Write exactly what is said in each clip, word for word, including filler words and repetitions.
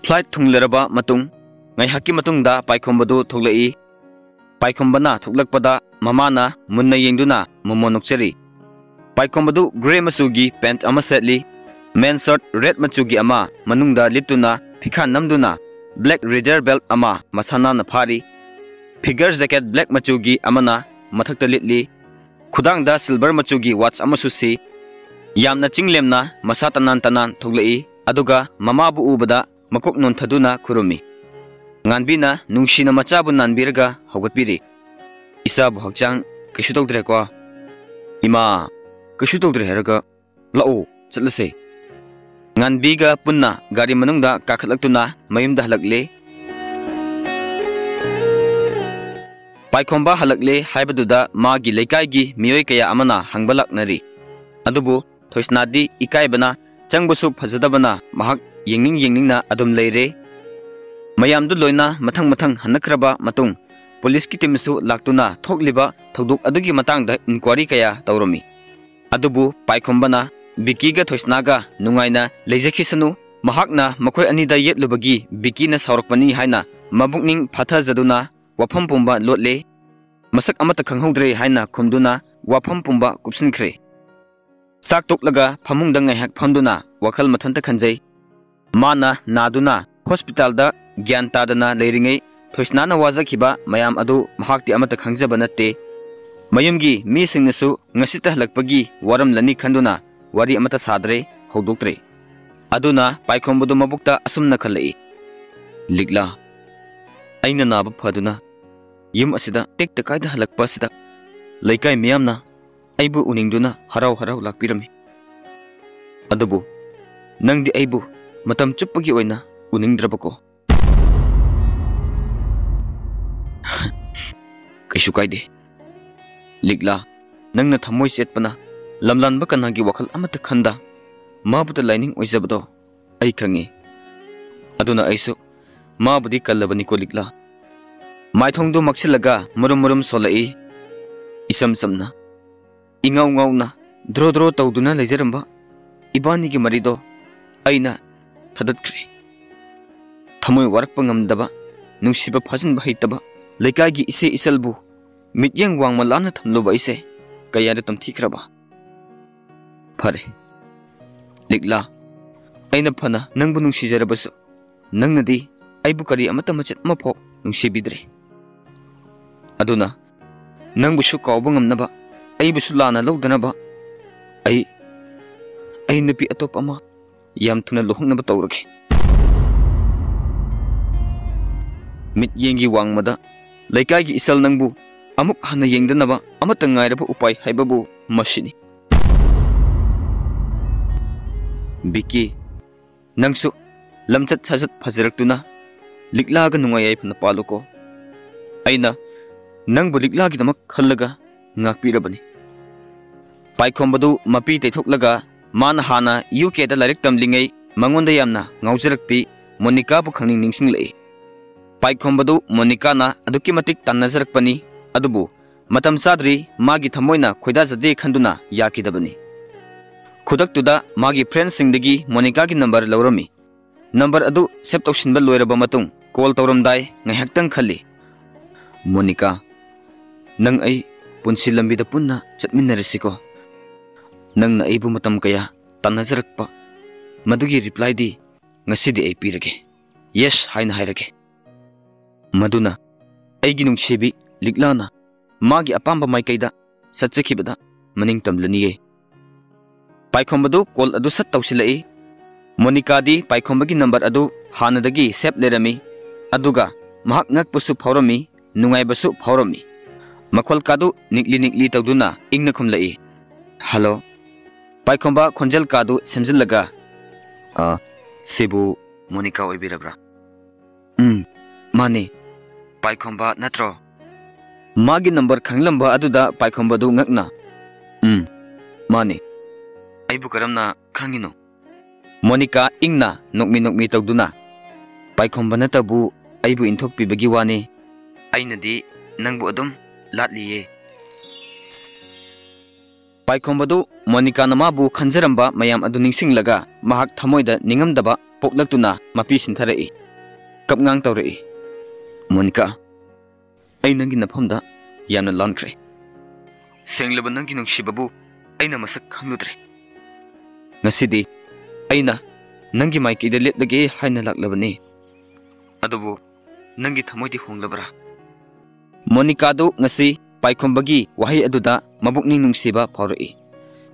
Flight ꯊꯨꯡꯂꯔꯕ ꯃꯇꯨꯡ ꯉꯥꯏꯍꯥꯛꯀꯤ ꯃꯇꯨꯡꯗ ꯄꯥꯏꯈꯣꯝꯕꯗꯨ ꯊꯣꯛꯂꯛꯏ꯫ ꯄꯥꯏꯈꯣꯝꯕꯅ ꯊꯣꯛꯂꯛꯄꯗ ꯃꯃꯥꯅ ꯃꯨꯟꯅ ꯌꯦꯡꯗꯨꯅ ꯃꯣꯃꯣꯟ ꯅꯣꯛꯆꯔꯤ꯫ ꯄꯥꯏꯈꯣꯝꯕꯗꯨ grey ꯃꯆꯨꯒꯤ pant ꯑꯃ ꯁꯦꯠꯂꯤ꯫ Men shirt red ꯃꯆꯨꯒꯤ ꯑꯃ ꯃꯅꯨꯡꯗ ꯂꯤꯠꯇꯨꯅ ꯐꯤꯈꯥ ꯅꯝꯗꯨꯅ black leather belt ꯑꯃ ꯃꯁꯥ ꯅꯥꯟꯅ ꯐꯥꯔꯤ꯫ Figure jacket black ꯃꯆꯨꯒꯤ ꯑꯃꯅ ꯃꯊꯛꯇ ꯂꯤꯠꯂꯤ꯫ ꯈꯨꯗꯥꯡꯗ silver ꯃꯆꯨꯒꯤ watch ꯑꯃꯁꯨ ꯁꯤ꯫ ꯌꯥꯝꯅ ꯆꯤꯡꯂꯦꯝꯅ ꯃꯁꯥ ꯇꯅꯥꯟ ꯇꯅꯥꯟ ꯊꯣꯛꯂꯛꯏ꯫ ꯑꯗꯨꯒ ꯃꯃꯥꯕꯨ ꯎꯕꯗ ꯃꯀꯣꯛ ꯅꯣꯟꯊꯗꯨꯅ ꯈꯨꯔꯨꯝꯃꯤ꯫ ꯉꯥꯟꯕꯤꯅ ꯅꯨꯡꯁꯤꯅ ꯃꯆꯥꯕꯨ ꯅꯥꯟꯕꯤꯔꯒ ꯍꯧꯒꯠꯄꯤꯔꯤ꯫ "ꯏꯆꯥꯕꯨ ꯍꯛꯆꯥꯡ ꯀꯩꯁꯨ ꯇꯧꯗ꯭ꯔꯦꯀꯣ?" "ꯏꯃꯥ, ꯀꯩꯁꯨ ꯇꯧꯗ꯭ꯔꯦ ꯍꯥꯏꯔꯒ ꯂꯥꯛꯑꯣ, ꯆꯠꯂꯁꯦ꯫" ꯉꯥꯟꯕꯤꯒ ꯄꯨꯟꯅ ꯒꯥꯔꯤ ꯃꯅꯨꯡꯗ ꯀꯥꯈꯠꯂꯛꯇꯨꯅ ꯃꯌꯨꯝꯗ ꯍꯜꯂꯛꯂꯦ꯫ ꯄꯥꯏꯈꯣꯝꯕ ꯍꯜꯂꯛꯂꯦ ꯍꯥꯏꯕꯗꯨꯗ ꯃꯥꯒꯤ ꯂꯩꯀꯥꯏꯒꯤ ꯃꯤꯑꯣꯏ ꯀꯌꯥ ꯑꯃꯅ ꯍꯪꯕ ꯂꯥꯛꯅꯔꯤ꯫ ꯑꯗꯨꯕꯨ ꯊꯣꯏꯁꯅꯥꯗꯤ ꯏꯀꯥꯏꯕꯅ ꯆꯪꯕꯁꯨ ꯐꯖꯗꯕꯅ ꯃꯍꯥꯛ ꯌꯦꯡꯅꯤꯡ ꯌꯦꯡꯅꯤꯡꯅ ꯑꯗꯨꯝ ꯂꯩꯔꯦ꯫ ꯃꯌꯥꯝꯗꯨ ꯂꯣꯏꯅ ꯃꯊꯪ ꯃꯊꯪ ꯍꯟꯅꯈ꯭ꯔꯕ ꯃꯇꯨꯡ ꯄꯨꯂꯤꯁꯀꯤ ꯇꯤꯝꯁꯨ ꯂꯥꯛꯇꯨꯅ ꯊꯣꯛꯂꯤꯕ ꯊꯧꯗꯣꯛ ꯑꯗꯨꯒꯤ ꯃꯇꯥꯡꯗ inquiry ꯀꯌꯥ ꯇꯧꯔꯝꯃꯤ꯫ ꯑꯗꯨꯕꯨ ꯄꯥꯏꯈꯣꯝꯕꯅ ꯕꯤꯀꯤꯒ ꯊꯣꯏꯁꯅꯥꯒ ꯅꯨꯡꯉꯥꯏꯅ ꯂꯩꯖꯈꯤꯁꯅꯨ, ꯃꯍꯥꯛꯅ ꯃꯈꯣꯏ ꯑꯅꯤꯗ ꯌꯦꯠꯂꯨꯕꯒꯤ ꯕꯤꯀꯤꯅ ꯁꯥꯎꯔꯛꯄꯅꯤ ꯍꯥꯏꯅ ꯃꯕꯨꯛꯅꯤꯡ ꯐꯥꯊꯖꯗꯨꯅ ꯋꯥꯐꯝ ꯄꯨꯝꯕ ꯂꯣꯠꯂꯦ꯫ ꯃꯁꯛ ꯑꯃꯠꯇ ꯈꯪꯍꯧꯗ꯭ꯔꯦ ꯍꯥꯏꯅ ꯈꯨꯝꯗꯨꯅ ꯋꯥꯐꯝ ꯄꯨꯝꯕ ꯀꯨꯞꯁꯤꯟꯈ꯭ꯔꯦ꯫ ꯆꯥꯛ ꯇꯣꯛꯂꯒ ꯐꯃꯨꯡꯗ ꯉꯥꯏꯍꯥꯛ ꯐꯝꯗꯨꯅ ꯋꯥꯈꯜ ꯃꯊꯟꯇ ꯈꯟꯖꯩ꯫ ꯃꯥꯅ ꯅꯥꯗꯨꯅ ꯍꯣꯁꯄꯤꯇꯥꯜꯗ ꯒ꯭ꯌꯥꯟ ꯇꯥꯗꯅ ꯂꯩꯔꯤꯉꯩ ꯊꯣꯏꯁꯅꯥꯅ ꯋꯥꯖꯈꯤꯕ ꯃꯌꯥꯝ ꯑꯗꯨ ꯃꯍꯥꯛꯇꯤ ꯑꯃꯠꯇ ꯈꯪꯖꯕ ꯅꯠꯇꯦ꯫ ꯃꯌꯨꯝꯒꯤ ꯃꯤꯁꯤꯡꯅꯁꯨ ꯉꯁꯤꯇ ꯍꯜꯂꯛꯄꯒꯤ ꯋꯥꯔꯝꯂꯅꯤ ꯈꯟꯗꯨꯅ ꯋꯥꯔꯤ ꯑꯃꯠꯇ ꯁꯥꯗ꯭ꯔꯦ, ꯍꯧꯗꯣꯛꯇ꯭ꯔꯦ꯫ ꯑꯗꯨꯅ ꯄꯥꯏꯈꯣꯝꯕꯗꯨ ꯃꯕꯨꯛꯇ ꯑꯁꯨꯝꯅ ꯈꯜꯂꯛꯏ, "ꯂꯤꯛꯂꯥ, ꯑꯩꯅ ꯅꯥꯕ ꯐꯗꯨꯅ ꯌꯨꯝ ꯑꯁꯤꯗ ꯇꯦꯛꯇ ꯀꯥꯏꯗ ꯍꯜꯂꯛꯄ ꯑꯁꯤꯗ ꯂꯩꯀꯥꯏ ꯃꯤꯌꯥꯝꯅ ꯑꯩꯕꯨ ꯎꯅꯤꯡꯗꯨꯅ ꯍꯔꯥꯎ ꯍꯔꯥꯎ ꯂꯥꯛꯄꯤꯔꯝꯃꯤ꯫ ꯑꯗꯨꯕꯨ ꯅꯪꯗꯤ ꯑꯩꯕꯨ ꯃꯇꯝ ꯆꯨꯞꯄꯒꯤ ꯑꯣꯏꯅ ꯎꯅꯤꯡꯗ꯭ꯔꯕꯀꯣ?" "ꯀꯩꯁꯨ ꯀꯥꯏꯗꯦ ꯂꯤꯛꯂꯥ, ꯅꯪꯅ ꯊꯃꯣꯏ ꯆꯦꯠꯄꯅ ꯂꯝꯂꯥꯟꯕ ꯀꯅꯥꯒꯤ ꯋꯥꯈꯜ ꯑꯃꯠꯇ ꯈꯟꯗ ꯃꯥꯕꯨꯇ ꯂꯥꯏꯅꯤꯡ ꯑꯣꯏꯖꯕꯗꯣ ꯑꯩ ꯈꯪꯉꯤ꯫ ꯑꯗꯨꯅ ꯑꯩꯁꯨ ꯃꯥꯕꯨꯗꯤ ꯀꯜꯂꯕꯅꯤꯀꯣ ꯂꯤꯛꯂꯥ꯫" ꯃꯥꯏꯊꯣꯡꯗꯨ ꯃꯛꯁꯤꯜꯂꯒ ꯃꯨꯔꯨꯝ ꯃꯨꯔꯨꯝ ꯁꯣꯜꯂꯛꯏ꯫ ꯏꯁꯝ ꯁꯝꯅ, ꯏꯉꯥꯎ ꯉꯥꯎꯅ ꯗ꯭ꯔꯣ ꯗ꯭ꯔꯣ ꯇꯧꯗꯨꯅ ꯂꯩꯖꯔꯝꯕ ꯏꯕꯥꯅꯤꯒꯤ ꯃꯔꯤꯗꯣ ꯑꯩꯅ ꯊꯗꯠꯈ꯭ꯔꯦ꯫ ꯊꯃꯣꯏ ꯋꯥꯔꯛꯄ ꯉꯝꯗꯕ, ꯅꯨꯡꯁꯤꯕ ꯐꯥꯖꯤꯟꯕ ꯍꯩꯇꯕ, ꯂꯩꯀꯥꯏꯒꯤ ꯏꯆꯦ ꯏꯆꯜꯕꯨ ꯃꯤꯠꯌꯦꯡ ꯋꯥꯡꯃ ꯂꯥꯟꯅ ꯊꯝꯂꯨꯕ ꯑꯩꯁꯦ ꯀꯌꯥꯗ ꯇꯝꯊꯤꯈ꯭ꯔꯕ꯫ ꯐꯔꯦ, ꯂꯤꯛꯂꯥ, ꯑꯩꯅ ꯐꯅ ꯅꯪꯕꯨ ꯅꯨꯡꯁꯤꯖꯔꯕꯁꯨ, ꯅꯪꯅꯗꯤ ꯑꯩꯕꯨ ꯀꯔꯤ ꯑꯃꯠꯇ ꯃꯆꯦꯠ ꯑꯃꯐꯥꯎ ꯅꯨꯡꯁꯤꯕꯤꯗ꯭ꯔꯦ꯫ ꯑꯗꯨꯅ ꯅꯪꯕꯨꯁꯨ ꯀꯥꯎꯕ ꯉꯝꯅꯕ, ꯑꯩꯕꯨꯁꯨ ꯂꯥꯟꯅ ꯂꯧꯗꯅꯕ, ꯑꯩ, ꯑꯩ ꯅꯨꯄꯤ ꯑꯇꯣꯞꯄ ꯑꯃ ꯌꯥꯝ ꯊꯨꯅ ꯂꯨꯍꯣꯡꯅꯕ ꯇꯧꯔꯒꯦ꯫ ꯃꯤꯠꯌꯦꯡꯒꯤ ꯋꯥꯡꯃꯗ ꯂꯩꯀꯥꯏꯒꯤ ꯏꯆꯜ ꯅꯪꯕꯨ ꯑꯃꯨꯛ ꯍꯟꯅ ꯌꯦꯡꯗꯅꯕ ꯑꯃꯠꯇ ꯉꯥꯏꯔꯕ ꯎꯄꯥꯏ ꯍꯥꯏꯕꯕꯨ ꯃꯁꯤꯅꯤ꯫ ꯕꯤꯀꯤ, ꯅꯪꯁꯨ ꯂꯝꯆꯠ ꯁꯥꯖꯠ ꯐꯖꯔꯛꯇꯨꯅ ꯂꯤꯛꯂꯥꯒ ꯅꯨꯡꯉꯥꯏ ꯌꯥꯏꯐꯅ ꯄꯥꯜꯂꯨꯀꯣ꯫ ꯑꯩꯅ ꯅꯪꯕꯨ ꯂꯤꯛꯂꯥꯒꯤꯗꯃꯛ ꯈꯜꯂꯒ ꯉꯥꯛꯄꯤꯔꯕꯅꯤ꯫ ꯄꯥꯏꯈꯣꯝꯕꯗꯨ ꯃꯄꯤ ꯇꯩꯊꯣꯛꯂꯒ ꯃꯥꯅ ꯍꯥꯟꯅ ꯌꯨ ꯀꯦꯗ ꯂꯥꯏꯔꯤꯛ ꯇꯝꯂꯤꯉꯩ ꯃꯉꯣꯟꯗ ꯌꯥꯝꯅ ꯉꯥꯎꯖꯔꯛꯄꯤ ꯃꯣꯅꯤꯀꯥꯕꯨ ꯈꯪꯅꯤꯡ ꯅꯤꯡꯁꯤꯡꯂꯛꯏ꯫ ꯄꯥꯏꯈꯣꯝꯕꯗꯨ ꯃꯣꯅꯤꯀꯥꯅ ꯑꯗꯨꯛꯀꯤ ꯃꯇꯤꯛ ꯇꯥꯟꯅꯖꯔꯛꯄꯅꯤ, ꯑꯗꯨꯕꯨ ꯃꯇꯝ ꯆꯥꯗ꯭ꯔꯤ, ꯃꯥꯒꯤ ꯊꯃꯣꯏꯅ ꯈꯣꯏꯗꯥꯖꯗꯦ ꯈꯟꯗꯨꯅ ꯌꯥꯈꯤꯗꯕꯅꯤ꯫ ꯈꯨꯗꯛꯇꯨꯗ ꯃꯥꯒꯤ ꯐ꯭ꯔꯦꯟꯁꯤꯡꯗꯒꯤ ꯃꯣꯅꯤꯀꯥꯒꯤ ꯅꯝꯕꯔ ꯂꯧꯔꯝꯃꯤ꯫ ꯅꯝꯕꯔ ꯑꯗꯨ ꯁꯦꯚ ꯇꯧꯁꯤꯟꯕ ꯂꯣꯏꯔꯕ ꯃꯇꯨꯡ ꯀꯣꯜ ꯇꯧꯔꯝꯗꯥꯏ ꯉꯥꯏꯍꯥꯛꯇꯪ ꯈꯜꯂꯤ꯫ "ꯃꯣꯅꯤꯀꯥ, ꯅꯪ ꯑꯩ ꯄꯨꯟꯁꯤ ꯂꯝꯕꯤꯗ ꯄꯨꯟꯅ ꯆꯠꯃꯤꯟꯅꯔꯁꯤꯀꯣ꯫ ꯅꯪꯅ ꯑꯩꯕꯨ ꯃꯇꯝ ꯀꯌꯥ ꯇꯥꯟꯅꯖꯔꯛꯄ, ꯃꯗꯨꯒꯤ ꯔꯤꯄ꯭ꯂꯥꯏꯗꯤ ꯉꯁꯤꯗꯤ ꯑꯩ ꯄꯤꯔꯒꯦ꯫ ꯌꯦꯁ ꯍꯥꯏꯅ ꯍꯥꯏꯔꯒꯦ꯫ ꯃꯗꯨꯅ ꯑꯩꯒꯤ ꯅꯨꯡꯁꯤꯕꯤ ꯂꯤꯛꯂꯥꯅ ꯃꯥꯒꯤ ꯑꯄꯥꯝꯕ ꯃꯥꯏꯀꯩꯗ ꯆꯠꯆꯈꯤꯕꯗ ꯃꯅꯤꯡ ꯇꯝꯂꯅꯤꯌꯦ꯫" ꯄꯥꯏꯈꯣꯝꯕꯗꯨ ꯀꯣꯜ ꯑꯗꯨ ꯁꯠ ꯇꯧꯁꯤꯜꯂꯛꯏ꯫ ꯃꯣꯅꯤꯀꯥꯗꯤ ꯄꯥꯏꯈꯣꯝꯕꯒꯤ ꯅꯝꯕꯔ ꯑꯗꯨ ꯍꯥꯟꯅꯗꯒꯤ ꯁꯦꯚ ꯂꯩꯔꯝꯃꯤ, ꯑꯗꯨꯒ ꯃꯍꯥꯛ ꯉꯛꯄꯁꯨ ꯐꯥꯎꯔꯝꯃꯤ, ꯅꯨꯡꯉꯥꯏꯕꯁꯨ ꯐꯥꯎꯔꯝꯃꯤ꯫ ꯃꯈꯣꯜ ꯀꯥꯗꯨ ꯅꯤꯛꯂꯤ ꯅꯤꯛꯂꯤ ꯇꯧꯗꯨꯅ ꯏꯪꯅ ꯈꯨꯝꯂꯛꯏ꯫ "ꯍꯜꯂꯣ꯫" ꯄꯥꯏꯈꯣꯝꯕ ꯈꯣꯟꯖꯦꯜ ꯀꯥꯗꯨ ꯁꯦꯝꯖꯤꯜꯂꯒ, "ꯑ, ꯁꯤꯕꯨ ꯃꯣꯅꯤꯀꯥ ꯑꯣꯏꯕꯤꯔꯕ꯭ꯔꯥ?" "ꯎꯝ, ꯃꯥꯅꯦ꯫ ꯄꯥꯏꯈꯣꯝꯕ ꯅꯠꯇ꯭ꯔꯣ?" ꯃꯥꯒꯤ ꯅꯝꯕꯔ ꯈꯪꯂꯝꯕ ꯑꯗꯨꯗ ꯄꯥꯏꯈꯣꯝꯕꯗꯨ ꯉꯛꯅ, "ꯎꯝ, ꯃꯥꯅꯦ꯫ ꯑꯩꯕꯨ ꯀꯔꯝꯅ ꯈꯪꯉꯤꯅꯣ?" ꯃꯣꯅꯤꯀꯥ ꯏꯪꯅ ꯅꯣꯛꯃꯤ ꯅꯣꯛꯃꯤ ꯇꯧꯗꯨꯅ, "ꯄꯥꯏꯈꯣꯝꯕ ꯅꯠꯇꯕꯨ ꯑꯩꯕꯨ ꯏꯟꯊꯣꯛꯄꯤꯕꯒꯤ ꯋꯥꯅꯤ꯫ ꯑꯩꯅꯗꯤ ꯅꯪꯕꯨ ꯑꯗꯨꯝ ꯂꯥꯠꯂꯤꯌꯦ꯫" ꯄꯥꯏꯈꯣꯝꯕꯗꯨ ꯃꯣꯅꯤꯀꯥꯅ ꯃꯥꯕꯨ ꯈꯟꯖꯔꯝꯕ ꯃꯌꯥꯝ ꯑꯗꯨ ꯅꯤꯡꯁꯤꯡꯂꯒ ꯃꯍꯥꯛ ꯊꯃꯣꯏꯗ ꯅꯤꯡꯉꯝꯗꯕ ꯄꯣꯛꯂꯛꯇꯨꯅ ꯃꯄꯤ ꯁꯤꯟꯊꯔꯛꯏ꯫ ꯀꯞꯉꯥꯡ ꯇꯧꯔꯛꯏ꯫ "ꯃꯣꯅꯤꯀꯥ, ꯑꯩ ꯅꯪꯒꯤ ꯅꯐꯝꯗ ꯌꯥꯝꯅ ꯂꯥꯟꯈ꯭ꯔꯦ꯫ ꯁꯦꯡꯂꯕ ꯅꯪꯒꯤ ꯅꯨꯡꯁꯤꯕꯕꯨ ꯑꯩꯅ ꯃꯁꯛ ꯈꯪꯂꯨꯗ꯭ꯔꯦ꯫ ꯉꯁꯤꯗꯤ ꯑꯩꯅ ꯅꯪꯒꯤ ꯃꯥꯏꯀꯩꯗ ꯂꯦꯞꯂꯒꯦ ꯍꯥꯏꯅ ꯂꯥꯛꯂꯕꯅꯤ꯫ ꯑꯗꯨꯕꯨ ꯅꯪꯒꯤ ꯊꯃꯣꯏꯗꯤ ꯍꯣꯡꯂꯕ꯭ꯔꯥ?" ꯃꯣꯅꯤꯀꯥꯗꯨ ꯉꯁꯤ ꯄꯥꯏꯈꯣꯝꯕꯒꯤ ꯋꯥꯍꯩ ꯑꯗꯨꯗ ꯃꯕꯨꯛꯅꯤꯡ ꯅꯨꯡꯁꯤꯕ ꯐꯥꯎꯔꯛꯏ꯫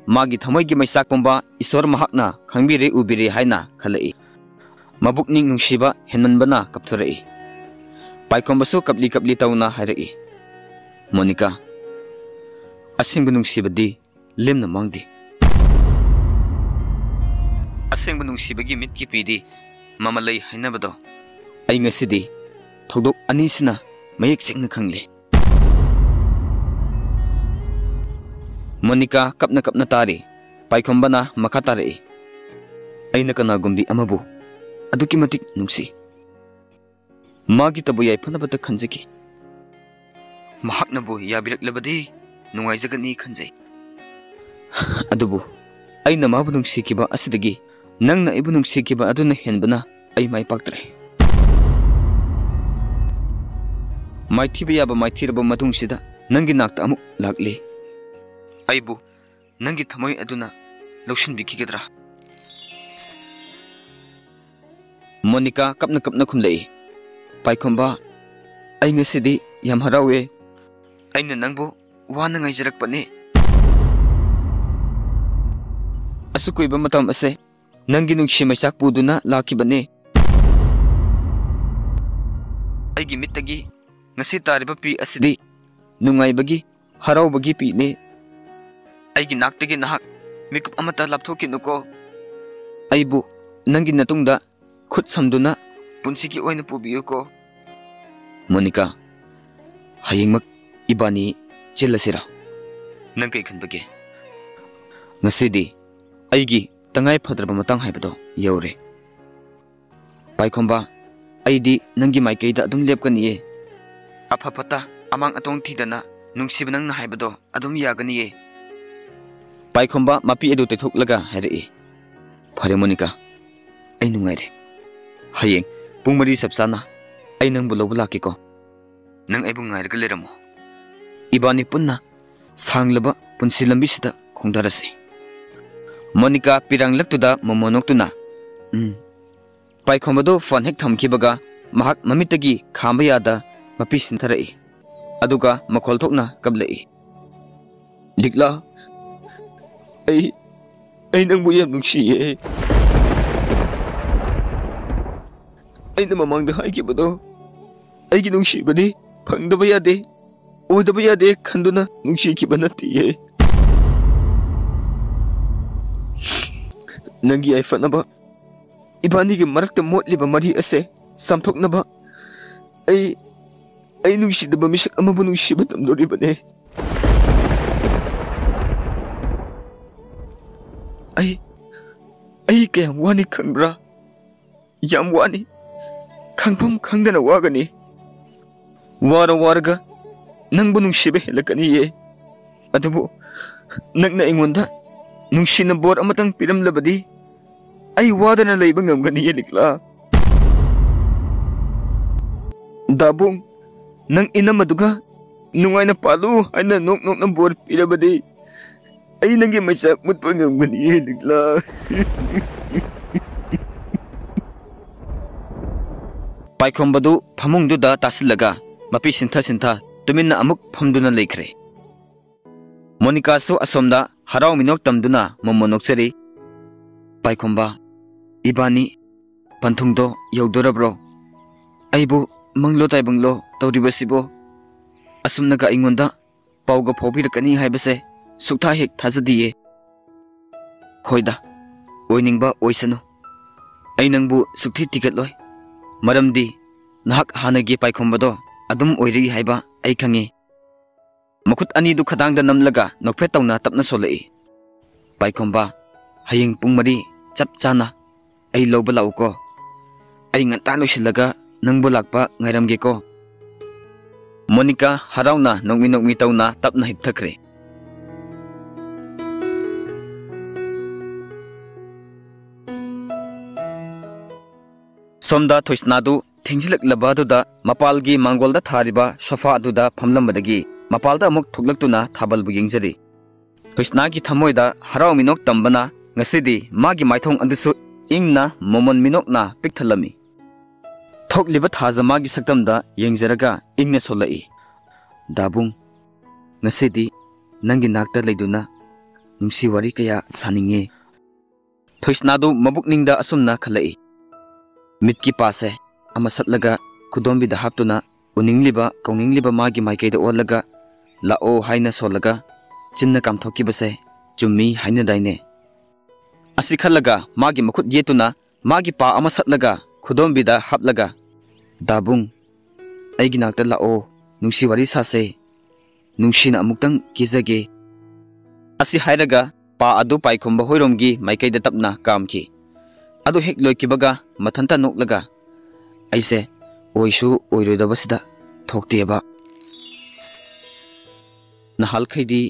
ꯃꯥꯒꯤ ꯊꯃꯣꯏꯒꯤ ꯃꯩꯆꯥꯛ ꯄꯨꯝꯕ ꯏꯁꯣꯔ ꯃꯍꯥꯛꯅ ꯈꯪꯕꯤꯔꯦ ꯎꯕꯤꯔꯦ ꯍꯥꯏꯅ ꯈꯜꯂꯛꯏ꯫ ꯃꯕꯨꯛꯅꯤꯡ ꯅꯨꯡꯁꯤꯕ ꯍꯦꯟꯃꯟꯕꯅ ꯀꯞꯊꯣꯔꯛꯏ꯫ ꯄꯥꯏꯈꯣꯝꯕꯁꯨ ꯀꯞꯂꯤ ꯀꯞꯂꯤ ꯇꯧꯅ ꯍꯥꯏꯔꯛꯏ, "ꯃꯣꯅꯤꯀꯥ, ꯑꯁꯦꯡꯕ ꯅꯨꯡꯁꯤꯕꯗꯤ ꯂꯦꯝꯅ ꯃꯥꯡꯗꯦ꯫ ꯑꯁꯦꯡꯕ ꯅꯨꯡꯁꯤꯕꯒꯤ ꯃꯤꯠꯀꯤ ꯄꯤꯗꯤ ꯃꯃꯜ ꯂꯩ ꯍꯥꯏꯅꯕꯗꯣ ꯑꯩ ꯉꯁꯤꯗꯤ ꯊꯧꯗꯣꯛ ꯑꯅꯤꯁꯤꯅ ꯃꯌꯦꯛ ꯁꯦꯡꯅ ꯈꯪꯂꯦ꯫" ꯃꯣꯅꯤꯀꯥ ꯀꯞꯅ ꯀꯞꯅ ꯇꯥꯔꯤ꯫ ꯄꯥꯏꯈꯣꯝꯕꯅ ꯃꯈꯥ ꯇꯥꯔꯛꯏ, "ꯑꯩꯅ ꯀꯅꯥꯒꯨꯝꯕꯤ ꯑꯃꯕꯨ ꯑꯗꯨꯛꯀꯤ ꯃꯇꯤꯛ ꯅꯨꯡꯁꯤ꯫ ꯃꯥꯒꯤꯇꯕꯨ ꯌꯥꯏꯐꯅꯕꯇ ꯈꯟꯖꯈꯤ꯫ ꯃꯍꯥꯛꯅꯕꯨ ꯌꯥꯕꯤꯔꯛꯂꯕꯗꯤ ꯅꯨꯡꯉꯥꯏꯖꯒꯅꯤ ꯈꯟꯖꯩ꯫ ꯑꯗꯨꯕꯨ ꯑꯩꯅ ꯃꯥꯕꯨ ꯅꯨꯡꯁꯤꯈꯤꯕ ꯑꯁꯤꯗꯒꯤ ꯅꯪꯅ ꯑꯩꯕꯨ ꯅꯨꯡꯁꯤꯈꯤꯕ ꯑꯗꯨꯅ ꯍꯦꯟꯕꯅ ꯑꯩ ꯃꯥꯏ ꯄꯥꯛꯇ꯭ꯔꯦ꯫ ꯃꯥꯏꯊꯤꯕ ꯌꯥꯕ ꯃꯥꯏꯊꯤꯔꯕ ꯃꯇꯨꯡꯁꯤꯗ ꯅꯪꯒꯤ ꯅꯥꯛꯇ ꯑꯃꯨꯛ ꯂꯥꯛꯂꯤ꯫ ꯑꯩꯕꯨ ꯅꯪꯒꯤ ꯊꯃꯣꯏ ꯑꯗꯨꯅ ꯂꯧꯁꯤꯟꯕꯤꯈꯤꯒꯗ꯭ꯔꯥ?" ꯃꯣꯅꯤꯀꯥ ꯀꯞꯅ ꯀꯞꯅ ꯈꯨꯝꯂꯛꯏ, "ꯄꯥꯏꯈꯣꯝꯕ, ꯑꯩ ꯉꯁꯤꯗꯤ ꯌꯥꯝ ꯍꯔꯥꯎꯋꯦ꯫ ꯑꯩꯅ ꯅꯪꯕꯨ ꯋꯥꯅ ꯉꯥꯏꯖꯔꯛꯄꯅꯤ꯫ ꯑꯁꯨꯛ ꯀꯨꯏꯕ ꯃꯇꯝ ꯑꯁꯦ ꯅꯪꯒꯤ ꯅꯨꯡꯁꯤ ꯃꯩꯆꯥꯛ ꯄꯨꯗꯨꯅ ꯂꯥꯛꯈꯤꯕꯅꯤ꯫ ꯑꯩꯒꯤ ꯃꯤꯠꯇꯒꯤ ꯉꯁꯤ ꯇꯥꯔꯤꯕ ꯄꯤ ꯑꯁꯤꯗꯤ ꯅꯨꯡꯉꯥꯏꯕꯒꯤ, ꯍꯔꯥꯎꯕꯒꯤ ꯄꯤꯅꯤ꯫ ꯑꯩꯒꯤ ꯅꯥꯛꯇꯒꯤ ꯅꯍꯥꯛ ꯃꯤꯀꯨꯞ ꯑꯃꯠꯇ ꯂꯥꯞꯊꯣꯛꯈꯤꯅꯨꯀꯣ꯫ ꯑꯩꯕꯨ ꯅꯪꯒꯤ ꯅꯇꯨꯡꯗ ꯈꯨꯠ ꯁꯝꯗꯨꯅ ꯄꯨꯟꯁꯤꯒꯤ ꯑꯣꯏꯅ ꯄꯨꯕꯤꯌꯨꯀꯣ꯫" "ꯃꯣꯅꯤꯀꯥ, ꯍꯌꯦꯡꯃꯛ ꯏꯕꯥꯅꯤ ꯆꯦꯜꯂꯁꯤꯔꯥ? ꯅꯪ ꯀꯩ ꯈꯟꯕꯒꯦ? ꯉꯁꯤꯗꯤ ꯑꯩꯒꯤ ꯇꯉꯥꯏ ꯐꯗ꯭ꯔꯕ ꯃꯇꯥꯡ ꯍꯥꯏꯕꯗꯣ ꯌꯧꯔꯦ꯫ ꯄꯥꯏꯈꯣꯝꯕ, ꯑꯩꯗꯤ ꯅꯪꯒꯤ ꯃꯥꯏꯀꯩꯗ ꯑꯗꯨꯝ ꯂꯦꯞꯀꯅꯤꯌꯦ꯫ ꯑꯐ ꯐꯠꯇ, ꯑꯃꯥꯡ ꯑꯇꯣꯡ ꯊꯤꯗꯅ ꯅꯨꯡꯁꯤꯕ ꯅꯪꯅ ꯍꯥꯏꯕꯗꯣ ꯑꯗꯨꯝ ꯌꯥꯒꯅꯤꯌꯦ꯫" ꯄꯥꯏꯈꯣꯝꯕ ꯃꯄꯤ ꯑꯗꯨ ꯇꯩꯊꯣꯛꯂꯒ ꯍꯥꯏꯔꯛꯏ, "ꯐꯔꯦ ꯃꯣꯅꯤꯀꯥ, ꯑꯩ ꯅꯨꯡꯉꯥꯏꯔꯦ꯫ ꯍꯌꯦꯡ ꯄꯨꯡ ꯃꯔꯤ ꯆꯞ ꯆꯥꯅ ꯑꯩ ꯅꯪꯕꯨ ꯂꯧꯕ ꯂꯥꯛꯀꯦꯀꯣ꯫ ꯅꯪ ꯑꯩꯕꯨ ꯉꯥꯏꯔꯒ ꯂꯩꯔꯝꯃꯣ꯫ ꯏꯕꯥꯅꯤ ꯄꯨꯟꯅ ꯁꯥꯡꯂꯕ ꯄꯨꯟꯁꯤ ꯂꯝꯕꯤꯁꯤꯗ ꯈꯣꯡꯗꯥꯔꯁꯤ꯫ ꯃꯣꯅꯤꯀꯥ ꯄꯤꯔꯥꯡꯂꯛꯇꯨꯗ ꯃꯣꯃꯣꯟ ꯅꯣꯛꯇꯨꯅ, ꯎꯝ꯫ ꯄꯥꯏꯈꯣꯝꯕꯗꯨ ꯐꯣꯟ ꯍꯦꯛ ꯊꯝꯈꯤꯕꯒ ꯃꯍꯥꯛ ꯃꯃꯤꯠꯇꯒꯤ ꯈꯥꯝꯕ ꯌꯥꯗ ꯃꯄꯤ ꯁꯤꯟꯊꯔꯛꯏ꯫ ꯑꯗꯨꯒ ꯃꯈꯣꯜ ꯊꯣꯛꯅ ꯀꯞꯂꯛꯏ꯫ "ꯂꯤꯛꯂꯥ, ꯑꯩ, ꯑꯩ ꯅꯪꯕꯨ ꯌꯥꯝ ꯅꯨꯡꯁꯤꯌꯦ꯫ ꯑꯩꯅ ꯃꯃꯥꯡꯗ ꯍꯥꯏꯈꯤꯕꯗꯣ, ꯑꯩꯒꯤ ꯅꯨꯡꯁꯤꯕꯗꯤ ꯐꯪꯗꯕ ꯌꯥꯗꯦ, ꯑꯣꯏꯗꯕ ꯌꯥꯗꯦ ꯈꯟꯗꯨꯅ ꯅꯨꯡꯁꯤꯈꯤꯕ ꯅꯠꯇꯤꯌꯦ꯫ ꯅꯪꯒꯤ ꯌꯥꯏꯐꯅꯕ, ꯏꯕꯥꯅꯤꯒꯤ ꯃꯔꯛꯇ ꯃꯣꯠꯂꯤꯕ ꯃꯔꯤ ꯑꯁꯦ ꯆꯥꯝꯊꯣꯛꯅꯕ ꯑꯩ, ꯑꯩ ꯅꯨꯡꯁꯤꯗꯕ ꯃꯤꯁꯛ ꯑꯃꯕꯨ ꯅꯨꯡꯁꯤꯕ ꯇꯝꯗꯣꯔꯤꯕꯅꯦ꯫ ꯑꯩ, ꯑꯩ ꯀꯌꯥꯝ ꯋꯥꯅꯤ ꯈꯪꯕ꯭ꯔꯥ? ꯌꯥꯝ ꯋꯥꯅꯤ꯫ ꯈꯪꯐꯝ ꯈꯪꯗꯅ ꯋꯥꯒꯅꯤ꯫ ꯋꯥꯔ ꯋꯥꯔꯒ ꯅꯪꯕꯨ ꯅꯨꯡꯁꯤꯕ ꯍꯦꯜꯂꯛꯀꯅꯤꯌꯦ꯫ ꯑꯗꯨꯕꯨ ꯅꯪꯅ ꯑꯩꯉꯣꯟꯗ ꯅꯨꯡꯁꯤꯅ ꯕꯣꯔ ꯑꯃꯇꯪ ꯄꯤꯔꯝꯂꯕꯗꯤ ꯑꯩ ꯋꯥꯗꯅ ꯂꯩꯕ ꯉꯝꯒꯅꯤꯌꯦ, ꯂꯤꯛꯂꯥ꯫ ꯗꯥꯕꯨꯡ, ꯅꯪ ꯏꯅꯝꯃꯗꯨꯒ ꯅꯨꯡꯉꯥꯏꯅ ꯄꯥꯜꯂꯨ ꯍꯥꯏꯅ ꯅꯣꯛ ꯅꯣꯛꯅ ꯕꯣꯔ ꯄꯤꯔꯕꯗꯤ ꯑꯩ ꯅꯪꯒꯤ ꯃꯩꯆꯥꯛ ꯃꯨꯠꯄ ꯉꯝꯒꯅꯤꯌꯦ, ꯂꯤꯛꯂꯥ꯫ ꯄꯥꯏꯈꯣꯝꯕꯗꯨ ꯐꯃꯨꯡꯗꯨꯗ ꯇꯥꯁꯤꯜꯂꯒ ꯃꯄꯤ ꯁꯤꯟꯊ ꯁꯤꯟꯊ ꯇꯨꯃꯤꯟꯅ ꯑꯃꯨꯛ ꯐꯝꯗꯨꯅ ꯂꯩꯈ꯭ꯔꯦ꯫ ꯃꯣꯅꯤꯀꯥꯁꯨ ꯑꯁꯣꯝꯗ ꯍꯔꯥꯎ ꯃꯤꯅꯣꯛ ꯇꯝꯗꯨꯅ ꯃꯣꯃꯣꯟ ꯅꯣꯛꯆꯔꯤ꯫ "ꯄꯥꯏꯈꯣꯝꯕ, ꯏꯕꯥꯅꯤ ꯄꯟꯊꯨꯡꯗꯣ ꯌꯧꯗꯣꯔꯕ꯭ꯔꯣ? ꯑꯩꯕꯨ ꯃꯪꯂꯣ ꯇꯥꯏꯕꯪꯂꯣ ꯇꯧꯔꯤꯕꯁꯤꯕꯣ? ꯑꯁꯨꯝꯅꯒ ꯑꯩꯉꯣꯟꯗ ꯄꯥꯎꯒ ꯐꯥꯎꯕꯤꯔꯛꯀꯅꯤ ꯍꯥꯏꯕꯁꯦ ꯁꯨꯛꯊꯥ ꯍꯦꯛ ꯊꯥꯖꯗꯤꯌꯦ꯫" "ꯍꯣꯏꯗ, ꯑꯣꯏꯅꯤꯡꯕ ꯑꯣꯏꯁꯅꯨ꯫ ꯑꯩ ꯅꯪꯕꯨ ꯁꯨꯛꯊꯤ ꯊꯤꯒꯠꯂꯣꯏ꯫ ꯃꯔꯝꯗꯤ ꯅꯍꯥꯛ ꯍꯥꯟꯅꯒꯤ ꯄꯥꯏꯈꯣꯝꯕꯗꯣ ꯑꯗꯨꯝ ꯑꯣꯏꯔꯤ ꯍꯥꯏꯕ ꯑꯩ ꯈꯪꯉꯤ꯫" ꯃꯈꯨꯠ ꯑꯅꯤꯗꯨ ꯈꯗꯥꯡꯗ ꯅꯝꯂꯒ ꯅꯣꯛꯐꯦꯠ ꯇꯧꯅ ꯇꯞꯅ ꯁꯣꯜꯂꯛꯏ꯫ "ꯄꯥꯏꯈꯣꯝꯕ, ꯍꯌꯦꯡ ꯄꯨꯡ ꯃꯔꯤ ꯆꯞ ꯆꯥꯅ ꯑꯩ ꯂꯧꯕ ꯂꯥꯛꯎꯀꯣ꯫ ꯑꯩ ꯉꯟꯇꯥ ꯂꯣꯏꯁꯤꯜꯂꯒ ꯅꯪꯕꯨ ꯂꯥꯛꯄ ꯉꯥꯏꯔꯝꯒꯦꯀꯣ꯫" ꯃꯣꯅꯤꯀꯥ ꯍꯔꯥꯎꯅ ꯅꯣꯛꯃꯤ ꯅꯣꯛꯃꯤ ꯇꯧꯅ ꯇꯞꯅ ꯍꯤꯞꯊꯈ꯭ꯔꯦ꯫ ꯁꯣꯝꯗ ꯊꯣꯏꯁꯅꯥꯗꯨ ꯊꯦꯡꯖꯤꯜꯂꯛꯂꯕ ꯑꯗꯨꯗ ꯃꯄꯥꯜꯒꯤ ꯃꯥꯡꯒꯣꯜꯗ ꯊꯥꯔꯤꯕ ꯁꯣꯐꯥ ꯑꯗꯨꯗ ꯐꯝꯂꯝꯕꯗꯒꯤ ꯃꯄꯥꯜꯗ ꯑꯃꯨꯛ ꯊꯣꯛꯂꯛꯇꯨꯅ ꯊꯥꯕꯜꯕꯨ ꯌꯦꯡꯖꯔꯤ꯫ ꯊꯣꯏꯁꯅꯥꯒꯤ ꯊꯃꯣꯏꯗ ꯍꯔꯥꯎ ꯃꯤꯅꯣꯛ ꯇꯝꯕꯅ ꯉꯁꯤꯗꯤ ꯃꯥꯒꯤ ꯃꯥꯏꯊꯣꯡ ꯑꯗꯨꯁꯨ ꯏꯪꯅ ꯃꯣꯃꯣꯟ ꯃꯤꯅꯣꯛꯅ ꯄꯤꯛ ꯊꯜꯂꯝꯃꯤ꯫ ꯊꯣꯛꯂꯤꯕ ꯊꯥꯖ ꯃꯥꯒꯤ ꯁꯛꯇꯝꯗ ꯌꯦꯡꯖꯔꯒ ꯏꯪꯅ ꯁꯣꯜꯂꯛꯏ꯫ "ꯗꯥꯕꯨꯡ, ꯉꯁꯤꯗꯤ ꯅꯪꯒꯤ ꯅꯥꯛꯇ ꯂꯩꯗꯨꯅ ꯅꯨꯡꯁꯤ ꯋꯥꯔꯤ ꯀꯌꯥ ꯁꯥꯅꯤꯡꯉꯦ"꯫ ꯊꯣꯏꯁꯅꯥꯗꯨ ꯃꯕꯨꯛꯅꯤꯡꯗ ꯑꯁꯨꯝꯅ ꯈꯜꯂꯛꯏ꯫ ꯃꯤꯠꯀꯤ ꯄꯥꯁꯦ ꯑꯃ ꯁꯠꯂꯒ ꯈꯨꯗꯣꯝꯕꯤꯗ ꯍꯥꯞꯇꯨꯅ ꯎꯅꯤꯡꯂꯤꯕ ꯀꯧꯅꯤꯡꯂꯤꯕ ꯃꯥꯒꯤ ꯃꯥꯏꯀꯩꯗ ꯑꯣꯜꯂꯒ "ꯂꯥꯛꯑꯣ" ꯍꯥꯏꯅ ꯁꯣꯜꯂꯒ ꯆꯤꯟꯅ ꯀꯥꯝꯊꯣꯛꯈꯤꯕꯁꯦ ꯆꯨꯝꯃꯤ ꯍꯥꯏꯅꯗꯥꯏꯅꯦ? ꯑꯁꯤ ꯈꯜꯂꯒ ꯃꯥꯒꯤ ꯃꯈꯨꯠ ꯌꯦꯠꯇꯨꯅ ꯃꯥꯒꯤ ꯄꯥ ꯑꯃ ꯁꯠꯂꯒ ꯈꯨꯗꯣꯝꯕꯤꯗ ꯍꯥꯞꯂꯒ, "ꯗꯥꯕꯨꯡ, ꯑꯩꯒꯤ ꯅꯥꯛꯇ ꯂꯥꯛꯑꯣ, ꯅꯨꯡꯁꯤ ꯋꯥꯔꯤ ꯁꯥꯁꯦ, ꯅꯨꯡꯁꯤꯅ ꯑꯃꯨꯛꯇꯪ ꯀꯦꯖꯒꯦ" ꯑꯁꯤ ꯍꯥꯏꯔꯒ ꯄꯥ ꯑꯗꯨ ꯄꯥꯏꯈꯣꯝꯕ ꯍꯣꯏꯔꯣꯝꯒꯤ ꯃꯥꯏꯀꯩꯗ ꯇꯞꯅ ꯀꯥꯝꯈꯤ꯫ ꯑꯗꯨ ꯍꯦꯛ ꯂꯣꯏꯈꯤꯕꯒ ꯃꯊꯟꯇ ꯅꯣꯛꯂꯒ, "ꯑꯩꯁꯦ ꯑꯣꯏꯁꯨ ꯑꯣꯏꯔꯣꯏꯗꯕꯁꯤꯗ ꯊꯣꯛꯇꯦꯕ꯫ ꯅꯍꯥꯜꯈꯩꯗꯤ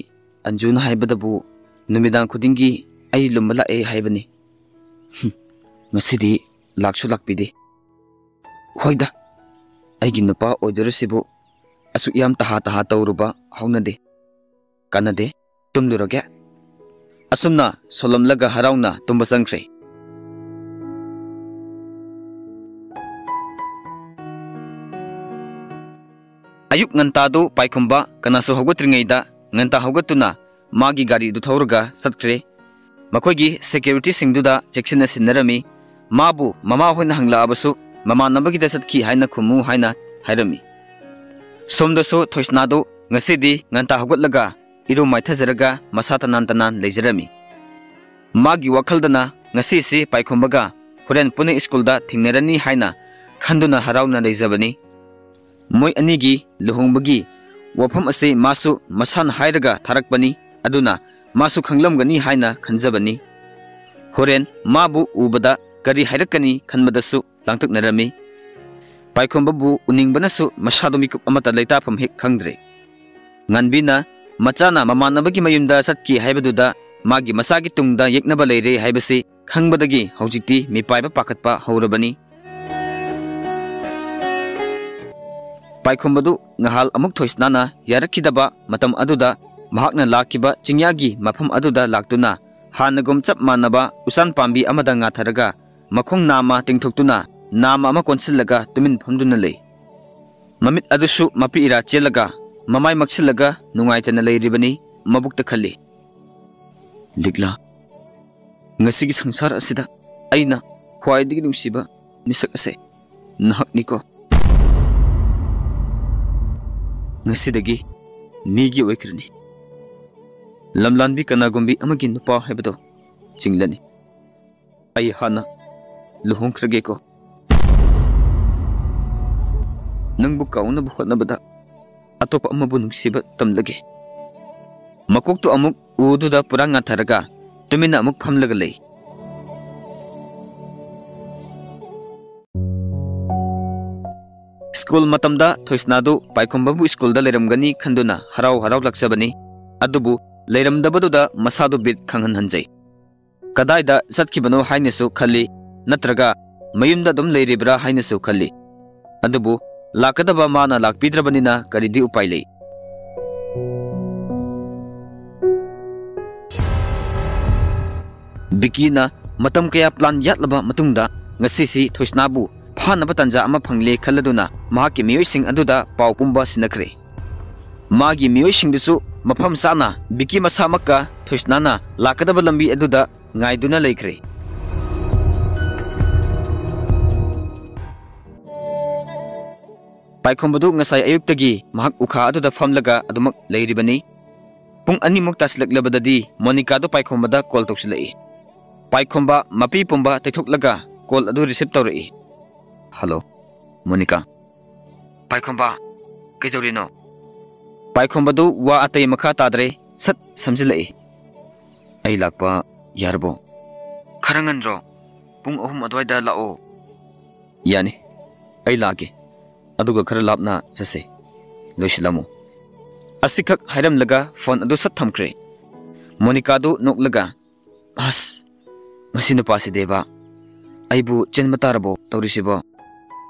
ꯑꯟꯖꯨꯅ ꯍꯥꯏꯕꯗꯕꯨ ꯅꯨꯃꯤꯗꯥꯡ ꯈꯨꯗꯤꯡꯒꯤ ꯑꯩ ꯂꯨꯝꯕ ꯂꯥꯛꯑꯦ ꯍꯥꯏꯕꯅꯤ꯫ ꯍꯨꯝ, ꯉꯁꯤꯗꯤ ꯂꯥꯛꯁꯨ ꯂꯥꯛꯄꯤꯗꯦ꯫ ꯍꯣꯏꯗ, ꯑꯩꯒꯤ ꯅꯨꯄꯥ ꯑꯣꯏꯗꯣꯔꯤꯁꯤꯕꯨ ꯑꯁꯨꯛ ꯌꯥꯝ ꯇꯍꯥ ꯇꯍꯥ ꯇꯧꯔꯨꯕ ꯍꯧꯅꯗꯦ꯫ ꯀꯥꯟꯅꯗꯦ, ꯇꯨꯝꯂꯨꯔꯒꯦ"꯫ ꯑꯁꯨꯝꯅ ꯁꯣꯜꯂꯝꯂꯒ ꯍꯔꯥꯎꯅ ꯇꯨꯝꯕ ꯆꯪꯈ꯭ꯔꯦ꯫ ꯑꯌꯨꯛ ꯉꯟꯇꯥꯗꯨ ꯄꯥꯏꯈꯨꯝꯕ ꯀꯅꯥꯁꯨ ꯍꯧꯒꯠꯇ꯭ꯔꯤꯉꯩꯗ ꯉꯟꯇꯥ ꯍꯧꯒꯠꯇꯨꯅ ꯃꯥꯒꯤ ꯒꯥꯔꯤꯗꯨ ꯊꯧꯔꯒ ꯆꯠꯈ꯭ꯔꯦ꯫ ꯃꯈꯣꯏꯒꯤ ꯁꯦꯀ꯭ꯌꯨꯔꯤꯇꯤꯁꯤꯡꯗꯨꯗ ꯆꯦꯛꯁꯤꯟꯅ ꯁꯤꯟꯅꯔꯝꯃꯤ꯫ ꯃꯥꯕꯨ ꯃꯃꯥ ꯍꯣꯏꯅ ꯍꯪꯂꯛꯑꯕꯁꯨ ꯃꯃꯥꯟꯅꯕꯒꯤꯗ ꯆꯠꯈꯤ ꯍꯥꯏꯅ ꯈꯨꯝꯃꯨ ꯍꯥꯏꯅ ꯍꯥꯏꯔꯝꯃꯤ꯫ ꯁꯣꯝꯗꯁꯨ ꯊꯣꯏꯁꯅꯥꯗꯨ ꯉꯁꯤꯗꯤ ꯉꯟꯇꯥ ꯍꯧꯒꯠꯂꯒ ꯏꯔꯨ ꯃꯥꯏꯊꯖꯔꯒ ꯃꯁꯥ ꯇꯅꯥꯟ ꯇꯅꯥꯟ ꯂꯩꯖꯔꯝꯃꯤ꯫ ꯃꯥꯒꯤ ꯋꯥꯈꯜꯗꯅ ꯉꯁꯤꯁꯤ ꯄꯥꯏꯈꯨꯝꯕꯒ ꯍꯣꯔꯦꯟ ꯄꯨꯟꯅ ꯁ꯭ꯀꯨꯜꯗ ꯊꯦꯡꯅꯔꯅꯤ ꯍꯥꯏꯅ ꯈꯟꯗꯨꯅ ꯍꯔꯥꯎꯅ ꯂꯩꯖꯕꯅꯤ꯫ ꯃꯣꯏ ꯑꯅꯤꯒꯤ ꯂꯨꯍꯣꯡꯕꯒꯤ ꯋꯥꯐꯝ ꯑꯁꯤ ꯃꯥꯁꯨ ꯃꯁꯥꯅ ꯍꯥꯏꯔꯒ ꯊꯥꯔꯛꯄꯅꯤ, ꯑꯗꯨꯅ ꯃꯥꯁꯨ ꯈꯪꯂꯝꯒꯅꯤ ꯍꯥꯏꯅ ꯈꯟꯖꯕꯅꯤ꯫ ꯍꯣꯔꯦꯟ ꯃꯥꯕꯨ ꯎꯕꯗ ꯀꯔꯤ ꯍꯥꯏꯔꯛꯀꯅꯤ ꯈꯟꯕꯗꯁꯨ ꯂꯥꯡꯇꯛꯅꯔꯝꯃꯤ꯫ ꯄꯥꯏꯈꯣꯝꯕꯕꯨ ꯎꯅꯤꯡꯕꯅꯁꯨ ꯃꯁꯥꯗꯨ ꯃꯤꯀꯨꯞ ꯑꯃꯠꯇ ꯂꯩꯇꯥꯐꯝ ꯍꯦꯛ ꯈꯪꯗ꯭ꯔꯦ꯫ ꯉꯥꯟꯕꯤꯅ ꯃꯆꯥꯅ ꯃꯃꯥꯟꯅꯕꯒꯤ ꯃꯌꯨꯝꯗ ꯆꯠꯈꯤ ꯍꯥꯏꯕꯗꯨꯗ ꯃꯥꯒꯤ ꯃꯆꯥꯒꯤ ꯇꯨꯡꯗ ꯌꯦꯛꯅꯕ ꯂꯩꯔꯦ ꯍꯥꯏꯕꯁꯤ ꯈꯪꯕꯗꯒꯤ ꯍꯧꯖꯤꯛꯇꯤ ꯃꯤꯄꯥꯏꯕ ꯄꯥꯈꯠꯄ ꯍꯧꯔꯕꯅꯤ꯫ ꯄꯥꯏꯈꯣꯝꯕꯗꯨ ꯉꯍꯥꯜ ꯑꯃꯨꯛ ꯊꯣꯏꯁꯅꯥꯅ ꯌꯥꯔꯛꯈꯤꯗꯕ ꯃꯇꯝ ꯑꯗꯨꯗ ꯃꯍꯥꯛꯅ ꯂꯥꯛꯈꯤꯕ ꯆꯤꯡꯌꯥꯒꯤ ꯃꯐꯝ ꯑꯗꯨꯗ ꯂꯥꯛꯇꯨꯅ ꯍꯥꯟꯅꯒꯨꯝ ꯆꯞ ꯃꯥꯟꯅꯕ ꯎꯆꯥꯟ ꯄꯥꯝꯕꯤ ꯑꯃꯗ ꯉꯥꯊꯔꯒ ꯃꯈꯣꯡ ꯅꯥꯝꯃ ꯇꯤꯡꯊꯣꯛꯇꯨꯅ ꯅꯥꯝꯃ ꯑꯃ ꯀꯣꯟꯁꯤꯜꯂꯒ ꯇꯨꯃꯤꯟ ꯐꯝꯗꯨꯅ ꯂꯩ꯫ ꯃꯃꯤꯠ ꯑꯗꯨꯁꯨ ꯃꯄꯤ ꯏꯔꯥ ꯆꯦꯜꯂꯒ ꯃꯃꯥꯏ ꯃꯛꯁꯤꯜꯂꯒ ꯅꯨꯡꯉꯥꯏꯇꯅ ꯂꯩꯔꯤꯕꯅꯤ꯫ ꯃꯕꯨꯛꯇ ꯈꯜꯂꯤ, "ꯂꯤꯛꯂꯥ, ꯉꯁꯤꯒꯤ ꯁꯪꯁꯥꯔ ꯑꯁꯤꯗ ꯑꯩꯅ ꯈ꯭ꯋꯥꯏꯗꯒꯤ ꯅꯨꯡꯁꯤꯕ ꯃꯤꯁꯛ ꯑꯁꯦ ꯅꯍꯥꯛꯅꯤꯀꯣ꯫ ꯉꯁꯤꯗꯒꯤ ꯃꯤꯒꯤ ꯑꯣꯏꯈ꯭ꯔꯅꯤ꯫ ꯂꯝꯂꯥꯟꯕꯤ ꯀꯅꯥꯒꯨꯝꯕꯤ ꯑꯃꯒꯤ ꯅꯨꯄꯥ ꯍꯥꯏꯕꯗꯣ ꯆꯤꯡꯂꯅꯤ꯫ ꯑꯩ ꯍꯥꯟꯅ ꯂꯨꯍꯣꯡꯈ꯭ꯔꯒꯦꯀꯣ꯫ ꯅꯪꯕꯨ ꯀꯥꯎꯅꯕ ꯍꯣꯠꯅꯕꯗ ꯑꯇꯣꯞꯄ ꯑꯃꯕꯨ ꯅꯨꯡꯁꯤꯕ ꯇꯝꯂꯒꯦ꯫" ꯃꯀꯣꯛꯇꯨ ꯑꯃꯨꯛ ꯎꯗꯨꯗ ꯄꯨꯔꯥ ꯉꯥꯊꯔꯒ ꯇꯨꯃꯤꯟꯅ ꯑꯃꯨꯛ ꯐꯝꯂꯒ ꯂꯩ꯫ ꯁ꯭ꯀꯨꯜ ꯃꯇꯝꯗ ꯊꯣꯏꯁꯅꯥꯗꯨ ꯄꯥꯏꯈꯣꯝꯕꯕꯨ ꯁ꯭ꯀꯨꯜꯗ ꯂꯩꯔꯝꯒꯅꯤ ꯈꯟꯗꯨꯅ ꯍꯔꯥꯎ ꯍꯔꯥꯎ ꯂꯥꯛꯆꯕꯅꯤ꯫ ꯑꯗꯨꯕꯨ ꯂꯩꯔꯝꯗꯕꯗꯨꯗ ꯃꯁꯥꯗꯨ ꯕꯤꯠ ꯈꯪꯍꯟꯍꯟꯖꯩ꯫ ꯀꯗꯥꯏꯗ ꯆꯠꯈꯤꯕꯅꯣ ꯍꯥꯏꯅꯁꯨ ꯈꯜꯂꯤ, ꯅꯠꯇ꯭ꯔꯒ ꯃꯌꯨꯝꯗ ꯑꯗꯨꯝ ꯂꯩꯔꯤꯕ꯭ꯔꯥ ꯍꯥꯏꯅꯁꯨ ꯈꯜꯂꯤ꯫ ꯑꯗꯨꯕꯨ ꯂꯥꯛꯀꯗꯕ ꯃꯥꯅ ꯂꯥꯛꯄꯤꯗ꯭ꯔꯕꯅꯤꯅ ꯀꯔꯤꯗꯤ ꯎꯄꯥꯏ ꯂꯩ? ꯕꯤꯀꯤꯅ ꯃꯇꯝ ꯀꯌꯥ ꯄ꯭ꯂꯥꯟ ꯌꯥꯠꯂꯕ ꯃꯇꯨꯡꯗ ꯉꯁꯤꯁꯤ ꯊꯣꯏꯁꯅꯥꯕꯨ ꯐꯥꯅꯕ ꯇꯥꯟꯖꯥ ꯑꯃ ꯐꯪꯂꯦ ꯈꯜꯂꯗꯨꯅ ꯃꯍꯥꯛꯀꯤ ꯃꯤꯑꯣꯏꯁꯤꯡ ꯑꯗꯨꯗ ꯄꯥꯎ ꯄꯨꯝꯕ ꯁꯤꯟꯅꯈ꯭ꯔꯦ꯫ ꯃꯥꯒꯤ ꯃꯤꯑꯣꯏꯁꯤꯡꯗꯨꯁꯨ ꯃꯐꯝ ꯆꯥꯅ ꯕꯤꯀꯤ ꯃꯁꯥꯃꯛꯀ ꯊꯣꯏꯁꯅꯥꯅ ꯂꯥꯛꯀꯗꯕ ꯂꯝꯕꯤ ꯑꯗꯨꯗ ꯉꯥꯏꯗꯨꯅ ꯂꯩꯈ꯭ꯔꯦ꯫ ꯄꯥꯏꯈꯣꯝꯕꯗꯨ ꯉꯁꯥꯏ ꯑꯌꯨꯛꯇꯒꯤ ꯃꯍꯥꯛ ꯎꯈꯥ ꯑꯗꯨꯗ ꯐꯝꯂꯒ ꯑꯗꯨꯃꯛ ꯂꯩꯔꯤꯕꯅꯤ꯫ ꯄꯨꯡ ꯑꯅꯤꯃꯨꯛ ꯇꯥꯁꯤꯜꯂꯛꯂꯕꯗꯗꯤ ꯃꯣꯅꯤꯀꯥꯗꯨ ꯄꯥꯏꯈꯣꯝꯕꯗ ꯀꯣꯜ ꯇꯧꯁꯤꯜꯂꯛꯏ꯫ ꯄꯥꯏꯈꯣꯝꯕ ꯃꯄꯤ ꯄꯨꯝꯕ ꯇꯩꯊꯣꯛꯂꯒ ꯀꯣꯜ ꯑꯗꯨ ꯔꯤꯁꯤꯞ ꯇꯧꯔꯛꯏ꯫ "ꯍꯜꯂꯣ, ꯃꯣꯅꯤꯀꯥ꯫" "ꯄꯥꯏꯈꯣꯝꯕ, ꯀꯩꯗꯧꯔꯤꯅꯣ?" ꯄꯥꯏꯈꯣꯝꯕꯗꯨ ꯋꯥ ꯑꯇꯩ ꯃꯈꯥ ꯇꯥꯗ꯭ꯔꯦ, ꯁꯠ ꯁꯝꯖꯤꯜꯂꯛꯏ꯫ "ꯑꯩ ꯂꯥꯛꯄ ꯌꯥꯔꯕꯣ?" "ꯈꯔ ꯉꯟꯗ꯭ꯔꯣ? ꯄꯨꯡ ꯑꯍꯨꯝ ꯑꯗꯨꯋꯥꯏꯗ ꯂꯥꯛꯑꯣ꯫" "ꯌꯥꯅꯤ, ꯑꯩ ꯂꯥꯛꯀꯦ꯫ ꯑꯗꯨꯒ ꯈꯔ ꯂꯥꯞꯅ ꯆꯠꯁꯦ꯫ ꯂꯣꯏꯁꯤꯜꯂꯝꯃꯨ꯫" ꯑꯁꯤꯈꯛ ꯍꯥꯏꯔꯝꯂꯒ ꯐꯣꯟ ꯑꯗꯨ ꯁꯠ ꯊꯝꯈ꯭ꯔꯦ꯫ ꯃꯣꯅꯤꯀꯥꯗꯨ ꯅꯣꯛꯂꯒ, "ꯑꯁ, ꯃꯁꯤ ꯅꯨꯄꯥꯁꯤꯗꯤꯕ, ꯑꯩꯕꯨ ꯆꯦꯟꯕ ꯇꯥꯔꯕꯣ ꯇꯧꯔꯤꯁꯤꯕꯣ?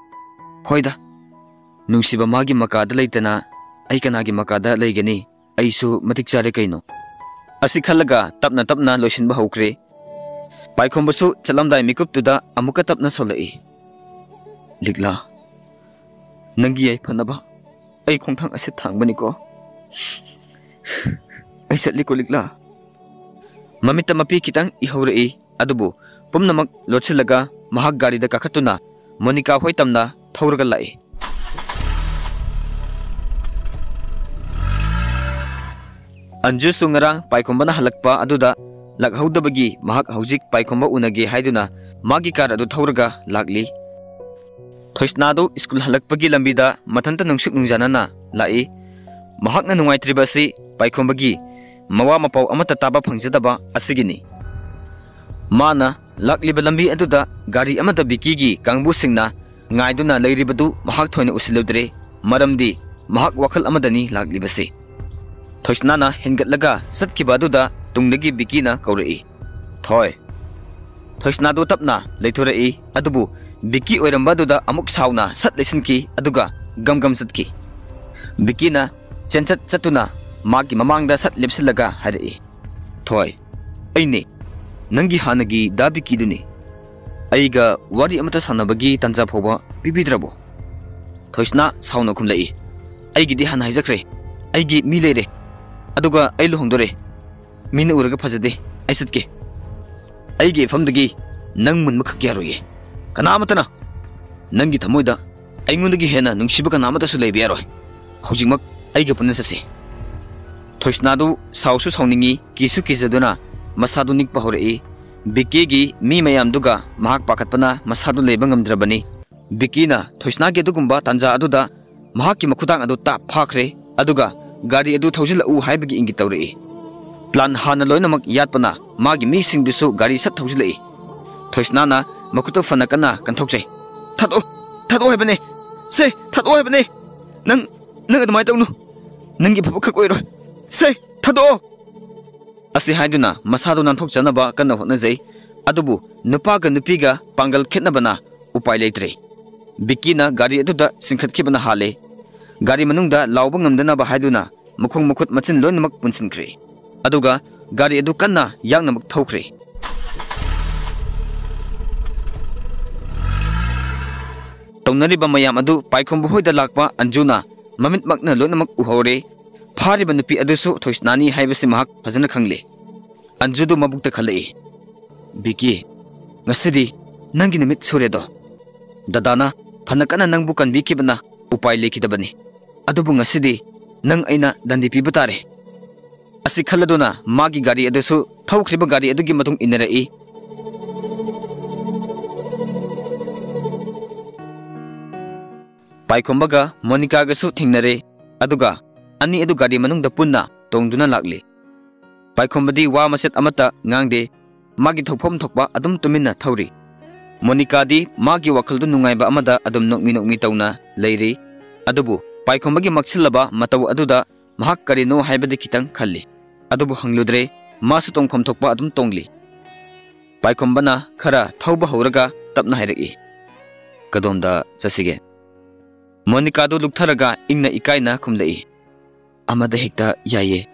ꯍꯣꯏꯗ, ꯅꯨꯡꯁꯤꯕ ꯃꯥꯒꯤ ꯃꯀꯥꯗ ꯂꯩꯇꯅ ꯑꯩ ꯀꯅꯥꯒꯤ ꯃꯀꯥꯗ ꯂꯩꯒꯅꯤ? ꯑꯩꯁꯨ ꯃꯇꯤꯛ ꯆꯥꯔꯦ ꯀꯩꯅꯣ꯫ ꯑꯁꯤ ꯈꯜꯂꯒ ꯇꯞꯅ ꯇꯞꯅ ꯂꯣꯏꯁꯤꯟꯕ ꯍꯧꯈ꯭ꯔꯦ꯫ ꯄꯥꯏꯈꯣꯝꯕꯁꯨ ꯆꯠꯂꯝꯗꯥꯏ ꯃꯤꯀꯨꯞꯇꯨꯗ ꯑꯃꯨꯛꯀ ꯇꯞꯅ ꯁꯣꯜꯂꯛꯏ꯫ "ꯂꯤꯛꯂꯥ, ꯅꯪꯒꯤ ꯌꯥꯏꯐꯅꯕ ꯑꯩ ꯈꯣꯡꯊꯥꯡ ꯑꯁꯤ ꯊꯥꯡꯕꯅꯤꯀꯣ꯫ ꯑꯩ ꯆꯠꯂꯤꯀꯣ ꯂꯤꯛꯂꯥ꯫" ꯃꯃꯤꯠꯇ ꯃꯄꯤ ꯈꯤꯇꯪ ꯏꯍꯧꯔꯛꯏ, ꯑꯗꯨꯕꯨ ꯄꯨꯝꯅꯃꯛ ꯂꯣꯠꯁꯤꯜꯂꯒ ꯃꯍꯥꯛ ꯒꯥꯔꯤꯗ ꯀꯥꯈꯠꯇꯨꯅ ꯃꯣꯅꯤꯀꯥ ꯍꯣꯏ ꯇꯝꯅ ꯊꯧꯔꯒ ꯂꯥꯛꯏ꯫ ꯑꯟꯖꯨꯁꯨ ꯉꯔꯥꯡ ꯄꯥꯏꯈꯣꯝꯕꯅ ꯍꯜꯂꯛꯄ ꯑꯗꯨꯗ ꯂꯥꯛꯍꯧꯗꯕꯒꯤ ꯃꯍꯥꯛ ꯍꯧꯖꯤꯛ ꯄꯥꯏꯈꯣꯝꯕ ꯎꯅꯒꯦ ꯍꯥꯏꯗꯨꯅ ꯃꯥꯒꯤ ꯀꯥꯔ ꯑꯗꯨ ꯊꯧꯔꯒ ꯂꯥꯛꯂꯤ꯫ ꯊꯣꯏꯁꯅꯥꯗꯨ ꯁ꯭ꯀꯨꯜ ꯍꯜꯂꯛꯄꯒꯤ ꯂꯝꯕꯤꯗ ꯃꯊꯟꯇ ꯅꯨꯡꯁꯨꯛ ꯅꯨꯡꯖꯥꯅꯅ ꯂꯥꯛꯏ꯫ ꯃꯍꯥꯛꯅ ꯅꯨꯡꯉꯥꯏꯇ꯭ꯔꯤꯕ ꯑꯁꯤ ꯄꯥꯏꯈꯣꯝꯕꯒꯤ ꯃꯋꯥ ꯃꯄꯥꯎ ꯑꯃꯠꯇ ꯇꯥꯕ ꯐꯪꯖꯗꯕ ꯑꯁꯤꯒꯤꯅꯤ꯫ ꯃꯥꯅ ꯂꯥꯛꯂꯤꯕ ꯂꯝꯕꯤ ꯑꯗꯨꯗ ꯒꯥꯔꯤ ꯑꯃꯗ ꯕꯤꯀꯤꯒꯤ ꯀꯥꯡꯕꯨꯁꯤꯡꯅ ꯉꯥꯏꯗꯨꯅ ꯂꯩꯔꯤꯕꯗꯨ ꯃꯍꯥꯛ ꯊꯣꯏꯅ ꯎꯁꯤꯜꯂꯨꯗ꯭ꯔꯦ, ꯃꯔꯝꯗꯤ ꯃꯍꯥꯛ ꯋꯥꯈꯜ ꯑꯃꯗꯅꯤ ꯂꯥꯛꯂꯤꯕꯁꯤ꯫ ꯊꯣꯏꯁꯅꯥꯅ ꯍꯦꯟꯒꯠꯂꯒ ꯆꯠꯈꯤꯕ ꯑꯗꯨꯗ ꯇꯨꯡꯗꯒꯤ ꯕꯤꯀꯤꯅ ꯀꯧꯔꯛꯏ, "ꯊꯣꯏ!" ꯊꯣꯏꯁꯅꯥꯗꯨ ꯇꯞꯅ ꯂꯩꯊꯣꯔꯛꯏ, ꯑꯗꯨꯕꯨ ꯕꯤꯀꯤ ꯑꯣꯏꯔꯝꯕ ꯑꯗꯨꯗ ꯑꯃꯨꯛ ꯁꯥꯎꯅ ꯁꯠ ꯂꯩꯁꯤꯟꯈꯤ, ꯑꯗꯨꯒ ꯒꯝ ꯒꯝ ꯆꯠꯈꯤ꯫ ꯕꯤꯀꯤꯅ ꯆꯦꯟꯆꯠ ꯆꯠꯇꯨꯅ ꯃꯥꯒꯤ ꯃꯃꯥꯡꯗ ꯁꯠ ꯂꯦꯞꯁꯤꯜꯂꯒ ꯍꯥꯏꯔꯛꯏ, "ꯊꯣꯏ, ꯑꯩꯅꯦ, ꯅꯪꯒꯤ ꯍꯥꯟꯅꯒꯤ ꯗꯥ ꯕꯤꯀꯤꯗꯨꯅꯤ꯫ ꯑꯩꯒ ꯋꯥꯔꯤ ꯑꯃꯠꯇ ꯁꯥꯟꯅꯕꯒꯤ ꯇꯥꯟꯖꯥ ꯐꯥꯎꯕ ꯄꯤꯕꯤꯗ꯭ꯔꯕꯣ?" ꯊꯣꯏꯁꯅꯥ ꯁꯥꯎꯅ ꯈꯨꯝꯂꯛꯏ, "ꯑꯩꯒꯤꯗꯤ ꯍꯥꯟꯅ ꯍꯥꯏꯖꯈ꯭ꯔꯦ, ꯑꯩꯒꯤ ꯃꯤ ꯂꯩꯔꯦ, ꯑꯗꯨꯒ ꯑꯩ ꯂꯨꯍꯣꯡꯗꯣꯔꯦ꯫ ꯃꯤꯅ ꯎꯔꯒ ꯐꯖꯗꯦ, ꯑꯩ ꯆꯠꯀꯦ꯫ ꯑꯩꯒꯤ ꯏꯐꯝꯗꯒꯤ ꯅꯪ ꯃꯨꯟꯕꯈꯛ ꯌꯥꯔꯣꯏꯌꯦ꯫ ꯀꯅꯥ ꯑꯃꯠꯇꯅ ꯅꯪꯒꯤ ꯊꯃꯣꯏꯗ ꯑꯩꯉꯣꯟꯗꯒꯤ ꯍꯦꯟꯅ ꯅꯨꯡꯁꯤꯕ ꯀꯅꯥ ꯑꯃꯠꯇꯁꯨ ꯂꯩꯕ ꯌꯥꯔꯣꯏ꯫ ꯍꯧꯖꯤꯛꯃꯛ ꯑꯩꯒ ꯄꯨꯟꯅ ꯆꯠꯁꯤ꯫" ꯊꯣꯏꯁꯅꯥꯗꯨ ꯁꯥꯎꯁꯨ ꯁꯥꯎꯅꯤꯡꯉꯤ, ꯀꯤꯁꯨ ꯀꯤꯖꯗꯨꯅ ꯃꯁꯥꯗꯨ ꯅꯤꯛꯄ ꯍꯧꯔꯛꯏ꯫ ꯕꯤꯀꯤꯒꯤ ꯃꯤ ꯃꯌꯥꯝꯗꯨꯒ ꯃꯍꯥꯛ ꯄꯥꯈꯠꯄꯅ ꯃꯁꯥꯗꯨ ꯂꯩꯕ ꯉꯝꯗ꯭ꯔꯕꯅꯤ꯫ ꯕꯤꯀꯤꯅ ꯊꯣꯏꯁꯅꯥꯒꯤ ꯑꯗꯨꯒꯨꯝꯕ ꯇꯥꯟꯖꯥ ꯑꯗꯨꯗ ꯃꯍꯥꯛꯀꯤ ꯃꯈꯨꯗꯥꯡ ꯑꯗꯨ ꯇꯥꯞ ꯐꯥꯈ꯭ꯔꯦ, ꯑꯗꯨꯒ ꯒꯥꯔꯤ ꯑꯗꯨ ꯊꯧꯖꯤꯜꯂꯛꯎ ꯍꯥꯏꯕꯒꯤ ꯏꯪꯒꯤꯠ ꯇꯧꯔꯛꯏ꯫ ꯄ꯭ꯂꯥꯟ ꯍꯥꯟꯅ ꯂꯣꯏꯅꯃꯛ ꯌꯥꯠꯄꯅ ꯃꯥꯒꯤ ꯃꯤꯁꯤꯡꯗꯨꯁꯨ ꯒꯥꯔꯤ ꯁꯠ ꯊꯧꯖꯤꯜꯂꯛꯏ꯫ ꯊꯣꯏꯁꯅꯥꯅ ꯃꯈꯨꯠꯇ ꯐꯅ ꯀꯟꯅ ꯀꯟꯊꯣꯛꯆꯩ꯫ "ꯊꯥꯗꯣꯛꯑꯣ! ꯊꯥꯗꯣꯛꯑꯣ ꯍꯥꯏꯕꯅꯦ! ꯁꯦ, ꯊꯥꯗꯣꯛꯑꯣ ꯍꯥꯏꯕꯅꯦ! ꯅꯪ, ꯅꯪ ꯑꯗꯨꯃꯥꯏꯅ ꯇꯧꯅꯨ! ꯅꯪꯒꯤ ꯐꯕ ꯈꯛ ꯑꯣꯏꯔꯣꯏ! ꯁꯦ, ꯊꯥꯗꯣꯛꯑꯣ!" ꯑꯁꯤ ꯍꯥꯏꯗꯨꯅ ꯃꯁꯥꯗꯨ ꯅꯥꯟꯊꯣꯛꯆꯅꯕ ꯀꯟꯅ ꯍꯣꯠꯅꯖꯩ꯫ ꯑꯗꯨꯕꯨ ꯅꯨꯄꯥꯒ ꯅꯨꯄꯤꯒ ꯄꯥꯡꯒꯜ ꯈꯦꯠꯅꯕꯅ ꯎꯄꯥꯏ ꯂꯩꯇ꯭ꯔꯦ꯫ ꯕꯤꯀꯤꯅ ꯒꯥꯔꯤ ꯑꯗꯨꯗ ꯆꯤꯡꯈꯠꯈꯤꯕꯅ ꯍꯥꯜꯂꯦ꯫ ꯒꯥꯔꯤ ꯃꯅꯨꯡꯗ ꯂꯥꯎꯕ ꯉꯝꯗꯅꯕ ꯍꯥꯏꯗꯨꯅ ꯃꯈꯣꯡ ꯃꯈꯨꯠ ꯃꯆꯤꯟ ꯂꯣꯏꯅꯃꯛ ꯄꯨꯟꯁꯤꯟꯈ꯭ꯔꯦ꯫ ꯑꯗꯨꯒ ꯒꯥꯔꯤ ꯑꯗꯨ ꯀꯟꯅ ꯌꯥꯡꯅꯃꯛ ꯊꯧꯈ꯭ꯔꯦ꯫ ꯇꯧꯅꯔꯤꯕ ꯃꯌꯥꯝ ꯑꯗꯨ ꯄꯥꯏꯈꯣꯝꯕ ꯍꯣꯏꯗ ꯂꯥꯛꯄ ꯑꯟꯖꯨꯅ ꯃꯃꯤꯠꯃꯛꯅ ꯂꯣꯏꯅꯃꯛ ꯎꯍꯧꯔꯦ꯫ ꯐꯥꯔꯤꯕ ꯅꯨꯄꯤ ꯑꯗꯨꯁꯨ ꯊꯣꯏꯁꯅꯥꯅꯤ ꯍꯥꯏꯕꯁꯤ ꯃꯍꯥꯛ ꯐꯖꯅ ꯈꯪꯂꯦ꯫ ꯑꯟꯖꯨꯗꯨ ꯃꯕꯨꯛꯇ ꯈꯜꯂꯛꯏ, "ꯕꯤꯀꯤ, ꯉꯁꯤꯗꯤ ꯅꯪꯒꯤ ꯅꯨꯃꯤꯠ ꯁꯨꯔꯦꯗꯣ꯫ ꯗꯗꯥꯅ ꯐꯅ ꯀꯟꯅ ꯅꯪꯕꯨ ꯀꯟꯕꯤꯈꯤꯕꯅ ꯎꯄꯥꯏ ꯂꯩꯈꯤꯗꯕꯅꯤ꯫ ꯑꯗꯨꯕꯨ ꯉꯁꯤꯗꯤ ꯅꯪ ꯑꯩꯅ ꯗꯟꯗꯤ ꯄꯤꯕ ꯇꯥꯔꯦ"꯫ ꯑꯁꯤ ꯈꯜꯂꯗꯨꯅ ꯃꯥꯒꯤ ꯒꯥꯔꯤ ꯑꯗꯨꯁꯨ ꯊꯧꯈ꯭ꯔꯤꯕ ꯒꯥꯔꯤ ꯑꯗꯨꯒꯤ ꯃꯇꯨꯡ ꯏꯟꯅꯔꯛꯏ꯫ ꯄꯥꯏꯈꯣꯝꯕꯒ ꯃꯣꯅꯤꯀꯥꯒꯁꯨ ꯊꯦꯡꯅꯔꯦ꯫ ꯑꯗꯨꯒ ꯑꯅꯤ ꯑꯗꯨ ꯒꯥꯔꯤ ꯃꯅꯨꯡꯗ ꯄꯨꯟꯅ ꯇꯣꯡꯗꯨꯅ ꯂꯥꯛꯂꯤ꯫ ꯄꯥꯏꯈꯣꯝꯕꯗꯤ ꯋꯥ ꯃꯆꯦꯠ ꯑꯃꯠꯇ ꯉꯥꯡꯗꯦ꯫ ꯃꯥꯒꯤ ꯊꯣꯛꯐꯝ ꯊꯣꯛꯄ ꯑꯗꯨꯝ ꯇꯨꯃꯤꯟꯅ ꯊꯧꯔꯤ꯫ ꯃꯣꯅꯤꯀꯥꯗꯤ ꯃꯥꯒꯤ ꯋꯥꯈꯜꯗꯨ ꯅꯨꯡꯉꯥꯏꯕ ꯑꯃꯗ ꯑꯗꯨꯝ ꯅꯣꯛꯃꯤ ꯅꯣꯛꯃꯤ ꯇꯧꯅ ꯂꯩꯔꯤ꯫ ꯑꯗꯨꯕꯨ ꯄꯥꯏꯈꯣꯝꯕꯒꯤ ꯃꯛꯁꯤꯜꯂꯕ ꯃꯇꯧ ꯑꯗꯨꯗ ꯃꯍꯥꯛ ꯀꯔꯤꯅꯣ ꯍꯥꯏꯕꯗꯤ ꯈꯤꯇꯪ ꯈꯜꯂꯤ꯫ ꯑꯗꯨꯕꯨ ꯍꯪꯂꯨꯗ꯭ꯔꯦ꯫ ꯃꯥꯁꯨ ꯇꯣꯡꯐꯝ ꯊꯣꯛꯄ ꯑꯗꯨꯝ ꯇꯣꯡꯂꯤ꯫ ꯄꯥꯏꯈꯣꯝꯕꯅ ꯈꯔ ꯊꯧꯕ ꯍꯧꯔꯒ ꯇꯞꯅ ꯍꯥꯏꯔꯛꯏ, "ꯀꯗꯣꯝꯗ ꯆꯠꯁꯤꯒꯦ?" ꯃꯣꯅꯤꯀꯥꯗꯨ ꯂꯨꯛꯊꯔꯒ ꯏꯪꯅ ꯏꯀꯥꯏꯅ ꯈꯨꯝꯂꯛꯏ, "ꯑꯃꯗ ꯍꯦꯛꯇ ꯌꯥꯏꯌꯦ"꯫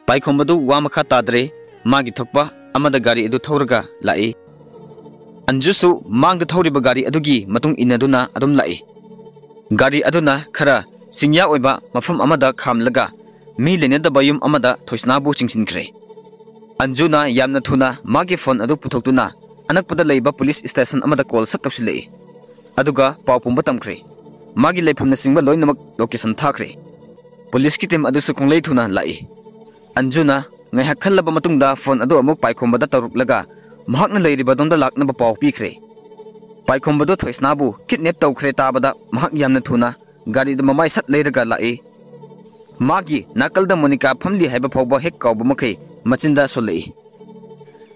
ꯄꯥꯏꯈꯣꯝꯕꯗꯨ ꯋꯥ ꯃꯈꯥ ꯇꯥꯗ꯭ꯔꯦ꯫ ꯃꯥꯒꯤ ꯊꯣꯛꯄ ꯑꯃꯗ ꯒꯥꯔꯤ ꯑꯗꯨ ꯊꯧꯔꯒ ꯂꯥꯛꯏ꯫ ꯑꯟꯖꯨꯁꯨ ꯃꯥꯡꯗ ꯊꯧꯔꯤꯕ ꯒꯥꯔꯤ ꯑꯗꯨꯒꯤ ꯃꯇꯨꯡ ꯏꯟꯅꯗꯨꯅ ꯑꯗꯨꯝ ꯂꯥꯛꯏ꯫ ꯒꯥꯔꯤ ꯑꯗꯨꯅ ꯈꯔ ꯆꯤꯡꯌꯥ ꯑꯣꯏꯕ ꯃꯐꯝ ꯑꯃꯗ ꯈꯥꯝꯂꯒ ꯃꯤ ꯂꯩꯅꯗꯕ ꯌꯨꯝ ꯑꯃꯗ ꯊꯣꯏꯁꯅꯥꯕꯨ ꯆꯤꯡꯁꯤꯟꯈ꯭ꯔꯦ꯫ ꯑꯟꯖꯨꯅ ꯌꯥꯝꯅ ꯊꯨꯅ ꯃꯥꯒꯤ ꯐꯣꯟ ꯑꯗꯨ ꯄꯨꯊꯣꯛꯇꯨꯅ ꯑꯅꯛꯄꯗ ꯂꯩꯕ ꯄꯨꯂꯤꯁ ꯁ꯭ꯇꯦꯁꯟ ꯑꯃꯗ ꯀꯣꯜ ꯁꯠ ꯇꯧꯁꯤꯜꯂꯛꯏ꯫ ꯑꯗꯨꯒ ꯄꯥꯎ ꯄꯨꯝꯕ ꯇꯝꯈ꯭ꯔꯦ꯫ ꯃꯥꯒꯤ ꯂꯩꯐꯝꯅꯆꯤꯡꯕ ꯂꯣꯏꯅꯃꯛ ꯂꯣꯀꯦꯁꯟ ꯊꯥꯈ꯭ꯔꯦ꯫ ꯄꯨꯂꯤꯁꯀꯤ ꯇꯤꯝ ꯑꯗꯨꯁꯨ ꯈꯣꯡꯂꯩ ꯊꯨꯅ ꯂꯥꯛꯏ꯫ ꯑꯟꯖꯨꯅ ꯉꯥꯏꯍꯥꯛ ꯈꯜꯂꯕ ꯃꯇꯨꯡꯗ ꯐꯣꯟ ꯑꯗꯨ ꯑꯃꯨꯛ ꯄꯥꯏꯈꯣꯝꯕꯗ ꯇꯧꯔꯛꯂꯒ ꯃꯍꯥꯛꯅ ꯂꯩꯔꯤꯕꯗꯣꯝꯗ ꯂꯥꯛꯅꯕ ꯄꯥꯎ ꯄꯤꯈ꯭ꯔꯦ꯫ ꯄꯥꯏꯈꯣꯝꯕꯗꯨ ꯊꯣꯏꯁꯅꯥꯕꯨ ꯀꯤꯗꯅꯦꯞ ꯇꯧꯈ꯭ꯔꯦ ꯇꯥꯕꯗ ꯃꯍꯥꯛ ꯌꯥꯝꯅ ꯊꯨꯅ ꯒꯥꯔꯤꯗꯨ ꯃꯃꯥꯏ ꯁꯠ ꯂꯩꯔꯒ ꯂꯥꯛꯏ꯫ ꯃꯥꯒꯤ ꯅꯥꯀꯜꯗ ꯃꯣꯅꯤꯀꯥ ꯐꯝꯂꯤ ꯍꯥꯏꯕ ꯐꯥꯎꯕ ꯍꯦꯛ ꯀꯥꯎꯕ ꯃꯈꯩ ꯃꯆꯤꯟꯗ ꯁꯣꯜꯂꯛꯏ,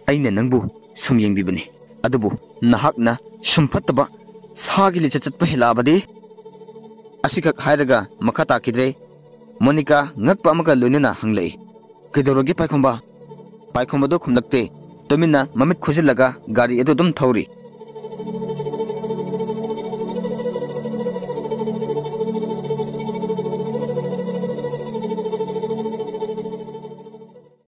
"ꯑꯩꯅ ꯅꯪꯕꯨ ꯁꯨꯝ ꯌꯦꯡꯕꯤꯕꯅꯤ, ꯑꯗꯨꯕꯨ ꯅꯍꯥꯛꯅ ꯁꯨꯝ ꯐꯠꯇꯕ ꯁꯥꯒꯤ ꯂꯤꯆꯠ ꯆꯠꯄ ꯍꯦꯜꯂꯛꯑꯕꯗꯤ?" ꯑꯁꯤꯈꯛ ꯍꯥꯏꯔꯒ ꯃꯈꯥ ꯇꯥꯈꯤꯗ꯭ꯔꯦ꯫ ꯃꯣꯅꯤꯀꯥ ꯉꯛꯄ ꯑꯃꯒ ꯂꯣꯏꯅꯅ ꯍꯪꯂꯛꯏ, "ꯀꯩꯗꯧꯔꯒꯦ ꯄꯥꯏꯈꯣꯝꯕ?" ꯄꯥꯏꯈꯣꯝꯕꯗꯨ ꯈꯨꯝꯂꯛꯇꯦ꯫ ꯇꯨꯃꯤꯟꯅ ꯃꯃꯤꯠ ꯈꯨꯖꯤꯜꯂꯒ ꯒꯥꯔꯤ ꯑꯗꯨ ꯑꯗꯨꯝ ꯊꯧꯔꯤ꯫